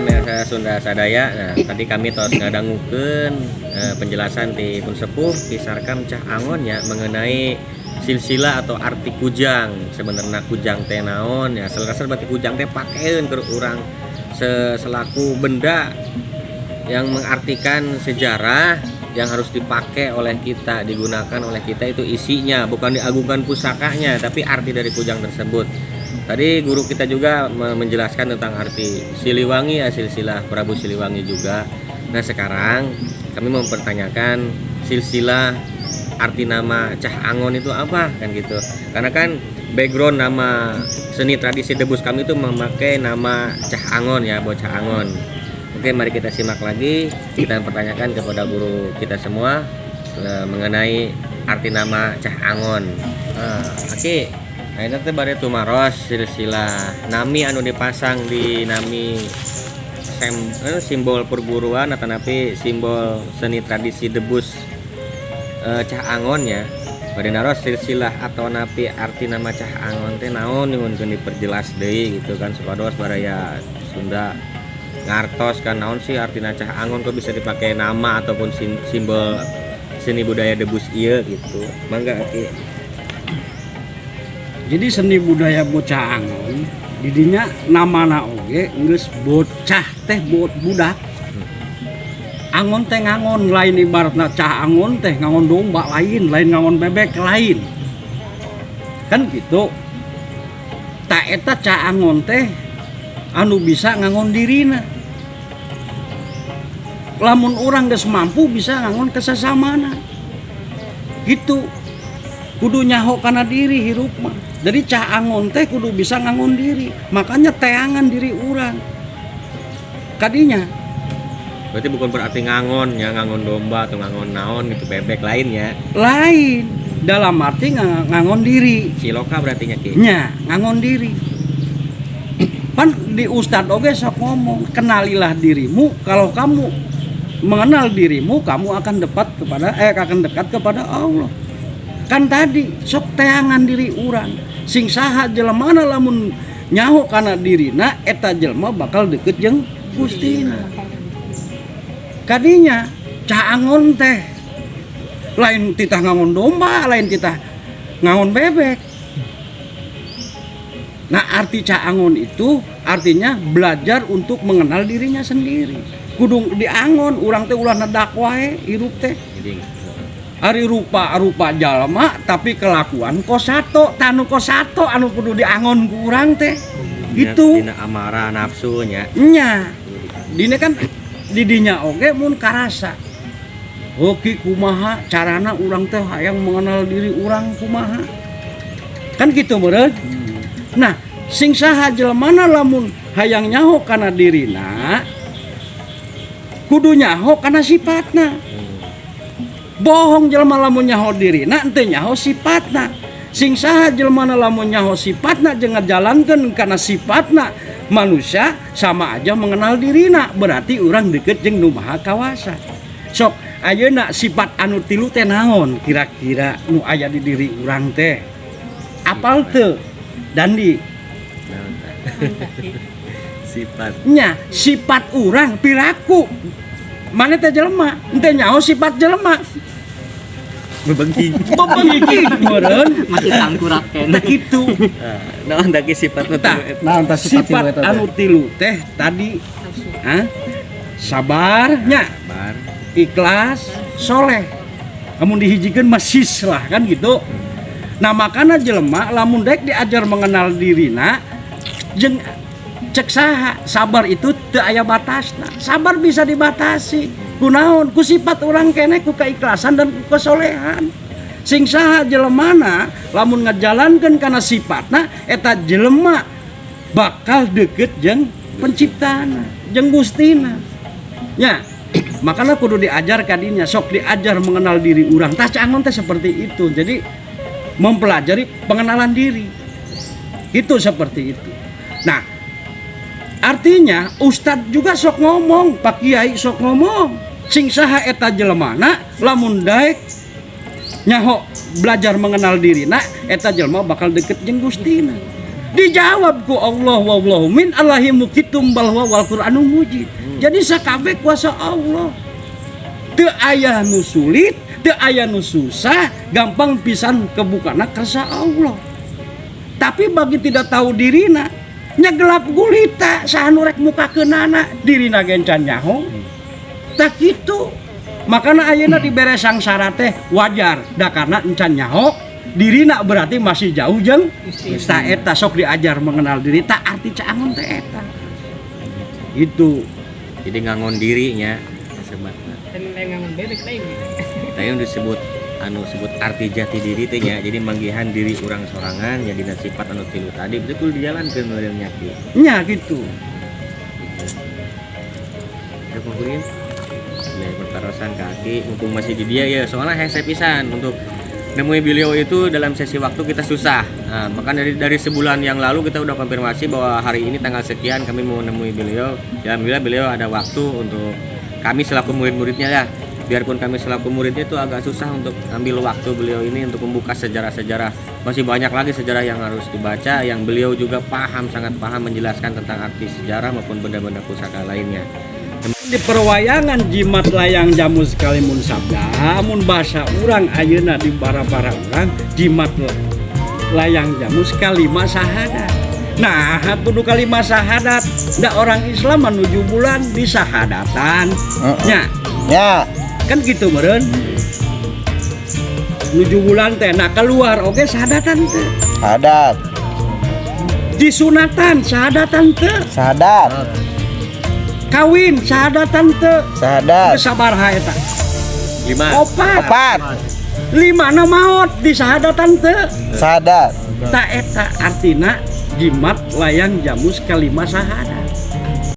Pemirsa Sunda Sadaya. Nah, tadi kami tos ngadangukeun penjelasan di pun sepuh Ki Sarkam Cah Angon ya, mengenai silsilah atau arti kujang. Sebenarnya kujang teh naon ya? Selesai berarti kujang teh pakeun ke urang selaku benda yang mengartikan sejarah yang harus dipakai oleh kita, digunakan oleh kita itu isinya, bukan diagungkan pusakanya, tapi arti dari kujang tersebut. Tadi guru kita juga menjelaskan tentang arti Siliwangi ya, silsilah Prabu Siliwangi juga. Nah, sekarang kami mempertanyakan silsilah arti nama Cah Angon itu apa kan gitu. Karena kan background nama seni tradisi debus kami itu memakai nama Cah Angon ya, bocah Angon. Oke, mari kita simak lagi. Kita pertanyakan kepada guru kita semua mengenai arti nama Cah Angon. Nah, oke. Nah, ini teh bade tumaros silsilah nami anu dipasang di nami simbol perguruan atau napi simbol seni tradisi debus Cah Angon ya. Bade naros silsilah atau napi arti nama Cah Angon teh naon, nyuhunkeun diperjelas deui gitu kan, supados baraya Sunda ngartos kan naon sih artina Cah Angon, kok bisa dipakai nama ataupun simbol seni budaya debus ieu gitu. Mangga, Aki. Jadi seni budaya bocah angon didinya namana oge geus bocah teh bot budak, angon teh ngangon, lain ibaratna cah angon teh ngangon domba lain, lain ngangon bebek lain kan gitu. Tah, eta cah angon teh anu bisa ngangon dirina, lamun urang geus mampu bisa ngangon kesesamana gitu. Kudu nyaho kana diri hirup mah. Jadi cah angon teh kudu bisa ngangon diri, makanya teangan diri urang kadinya. Berarti bukan berarti ngangon ya, ngangon domba atau ngangon naon gitu, bebek lainnya. Lain, dalam arti ngangon diri. Ciloka berarti nya, Ki. Nya, ngangon diri. Pan di ustad oge sok ngomong, kenalilah dirimu, kalau kamu mengenal dirimu, kamu akan dekat kepada akan dekat kepada Allah. Kan tadi sok teangan diri urang. Sing saha jelemana lamun nyaho kana dirina, eta jelema bakal deket jeung Gustina. Kadinya cah angon teh lain titah ngangon domba, lain titah ngangon bebek. Nah, arti cah angon itu artinya belajar untuk mengenal dirinya sendiri. Kudu diangon, urang teh ulah nedak wae hirup teh. Jadi Ari rupa rupa jalma tapi kelakuan kosato, tanu kosato anu kudu diangon ku urang teh. Gitu. Dina amarah nafsunya. Nya. Dina kan didinya oge mun karasa. Oke, kumaha carana urang teh hayang mengenal diri urang kumaha? Kan gitu meureun. Nah, sing saha jelemana lamun hayang nyaho kana dirina, kudu nyaho kana sifatna. Bohong jelema lamun nyaho dirina henteu nyaho sifatna. Sing saha jelema lamun nyaho sifatna jeung ngajalankeun kana sifatna manusia, sama aja mengenal dirina, berarti urang deket jeung Nu Maha Kawasa. Sok ayeuna sifat anu tilu teh naon kira-kira nu aya di diri urang teh? Apal teu, Dandi? Sifat. Nya, sifat urang piraku mana teh jelema henteu nyaho sifat jelema. Bebengking. Bebengking meureun. Masih tangkurak keneh. Tah kitu. Naon daki sifat nu Tah. tilu eta? Nah, entah sifat sifat tilu eta teh. Anu tilu teh tadi, hah? Sabar nya, Sabar. Ikhlas, soleh. Kamu dihijikeun mah sis lah kan gitu. Nah, makana jelema lamun dek diajar mengenal dirina jeung cek saha, sabar itu teu aya batasna. Sabar bisa dibatasi kunaon? Ku sifat urang keneh, ku keikhlasan dan ku kesolehan. Sing saha jelemana lamun ngajalankeun kana sifatna, eta jelema bakal deket jeung penciptana, jeung Gustina nya. Makanya kudu diajar kadinya, sok diajar mengenal diri urang. Tah, cah angon teh seperti itu. Jadi mempelajari pengenalan diri itu seperti itu. Nah, artinya ustadz juga sok ngomong, Pak Kiai sok ngomong, sing saha eta jelemana lamun daek nyaho belajar mengenal diri, nah eta jelema bakal deket jeung Gustina. Dijawab ku Allah, wallahu min Allahi muqitum bal huwa wal Qur'anu mujid. Jadi sakabeh kuasa Allah. Teu aya nu sulit, teu aya nu susah, gampang pisan kebukana kersa Allah. Tapi bagi tidak tahu dirina, nya gelap gulita, saha nu rek mukakeunana, dirina ge can nyaho. Tak kitu. Makana ayeuna dibere sangsara teh wajar, da karena encan nyaho dirina, berarti masih jauh jeung ta eta. Sok diajar mengenal diri, tak arti Cak Angon teh eta. Itu. Jadi ngangon dirinya sebatna. Dan lain ngangon bebek lain. Tadi yang disebut anu sebut arti jati diri teh nya, jadi manggihan diri urang sorangan, jadi sifat anu tilu tadi betul dijalankeun meureun nya, Ki. Nya gitu. Ada kumpulin ya pertarosan kaki, mumpung masih di dia ya, soalnya hese pisan untuk nemui beliau itu dalam sesi waktu kita susah. Nah, bahkan dari sebulan yang lalu kita udah konfirmasi bahwa hari ini tanggal sekian kami mau nemui beliau ya, alhamdulillah beliau ada waktu untuk kami selaku murid-muridnya ya. Biarpun kami selaku muridnya itu agak susah untuk ambil waktu beliau ini untuk membuka sejarah-sejarah, masih banyak lagi sejarah yang harus dibaca yang beliau juga paham, sangat paham menjelaskan tentang arti sejarah maupun benda-benda pusaka lainnya. Di perwayangan jimat layang jamus kalimun sabda, mun bahasa urang ayeuna di bara-bara urang, jimat layang jamus kalima sahadat. Nah, kudu kalima sahadat da orang Islam menuju bulan di sahadatan nya. Ya. Kan gitu meureun, nuju bulan teh. Nah, keluar oke, sahadatan teh? Sahadat. Disunatan sahadatan teh? Sahadat. Kawin sahadatan teh? Sahadat. Sabaraha eta? Lima. Opat. Opat. Lima na maot di sahadatan teu? Sahadat. Tak eta artina jimat layang jamus kalima sahadat.